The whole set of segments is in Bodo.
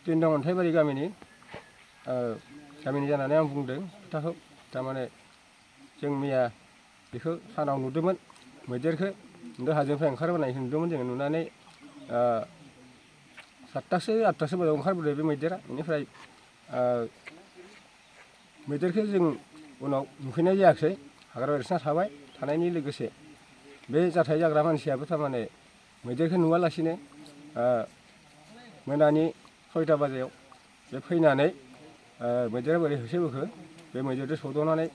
दिनदं अन्थाइबारि गामिनि जानानै आं बुंदों खोथाखौ थारमाने जों मैया बेखौ सानाव नुदोंमोन मैदेरखौ हाजोनिफ्राय ओंखारबोनाय नुदोंमोन जोङो नुनानै 7थासो 8थासो बाजियाव ओंखारबोदों बे मैदेरा बेनिफ्राय मैदेरखौ जों उनाव नुफैनाय जायाखिसै हाग्रा एरसोना थाबाय थानायनि लोगोसे बे जाथाय जाग्रा मानसियाबो थारमाने मैदेरखौ नुवालासिनो मोनानि 6टा बाजियाव बे फैनानै मैदेरा बोरै होसोबोखो बे मैदेरजों सौदावनानै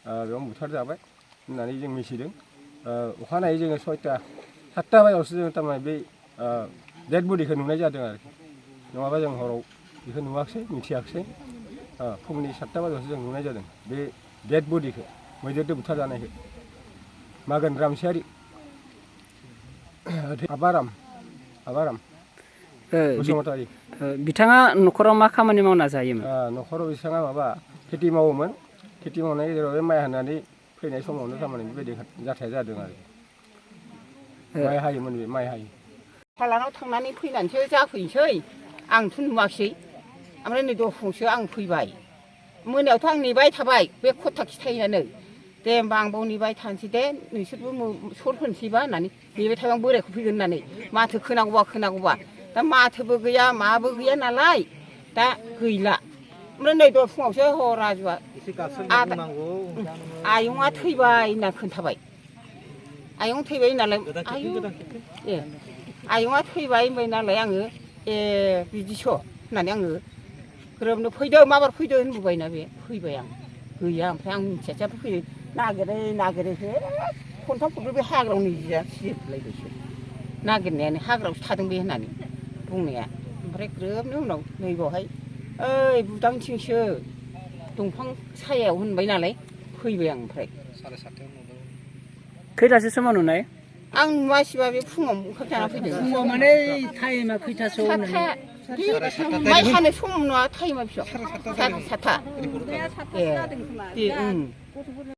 बेयाव बुथारजाबाय होननानै जों मिथिदों अखानायै जोङो 6टा 7टा बाजियावसो जों थारमाने बे डेड बडिखौ नुनाय जादों आरोखि नङाबा जों हराव बेखौ नुवाखिसै मिथियाखिसै फुंनि 7टा बाजियावसो जों नुनाय जादों बे डेड बडिखौ मैदेरजों बुथारजानायखौ मागोन रामसियारि आबाराम बसुमतारी बिथाङा न'खराव मा खामानि मावना जायोमोन? न'खराव बिथाङा माबा खेथि मावोमोन खेथि मावनाय गेजेराव बे माइ हानानै फैनाय समावनो थारमाने बेबायदि जाथाया जादों आरो माइ हायोमोन बे माइ हायो फालानाव थांनानै फैनानैसो जाफैनोसै आंथ' नुवाखिसै ओमफ्राय नै दरखंसो आं फैबाय मोनायावथ' आं नेबाय थाबाय बे खथा खिथायनानै दे होमबा आं बाव नेबाय थानोसै दे नोंसोरबो सर होनोसैबा होननानै नेबाय थाबाय आं बोरायखौ फैगोन होननानै माथो खोनांगौबा दा माथोबो गैया माबो गैया नालाय दा गैला ओमफ्राय नै दहाय फुङावसो राजुआ आयंआ थैबाय होनना खोन्थाबाय आयं थैबाय नालाय आयंआ थैबाय होनबाय नालाय आङो बिदिस' होननानै आङो ग्रोबनो फैदो माबार फैदो होनबोबायना बे फैबाय आं गैया ओमफ्राय आं मिथियासै फैदो नागिरै खनथाम खनब्रै बे हाग्रायाव निजिया सिजोबलायबायसो नागिरनायानो हाग्रायावसो थादों बे होननानै बुंनाया ओमफ्राय ग्रोबनि उनाव नै बावहाय ओइ बुदांथिंसो दंफां सायायाव होनबाय नालाय फैबाय आं ओमफ्राय खैथासो समाव नुनाय? आं नुवासिबा बे फुङाव ओंखाम जाना फैदों फुङाव माने टाइमा खैथासोआव? माइ हानाय सम नङा टाइमा बेसेबां 7:30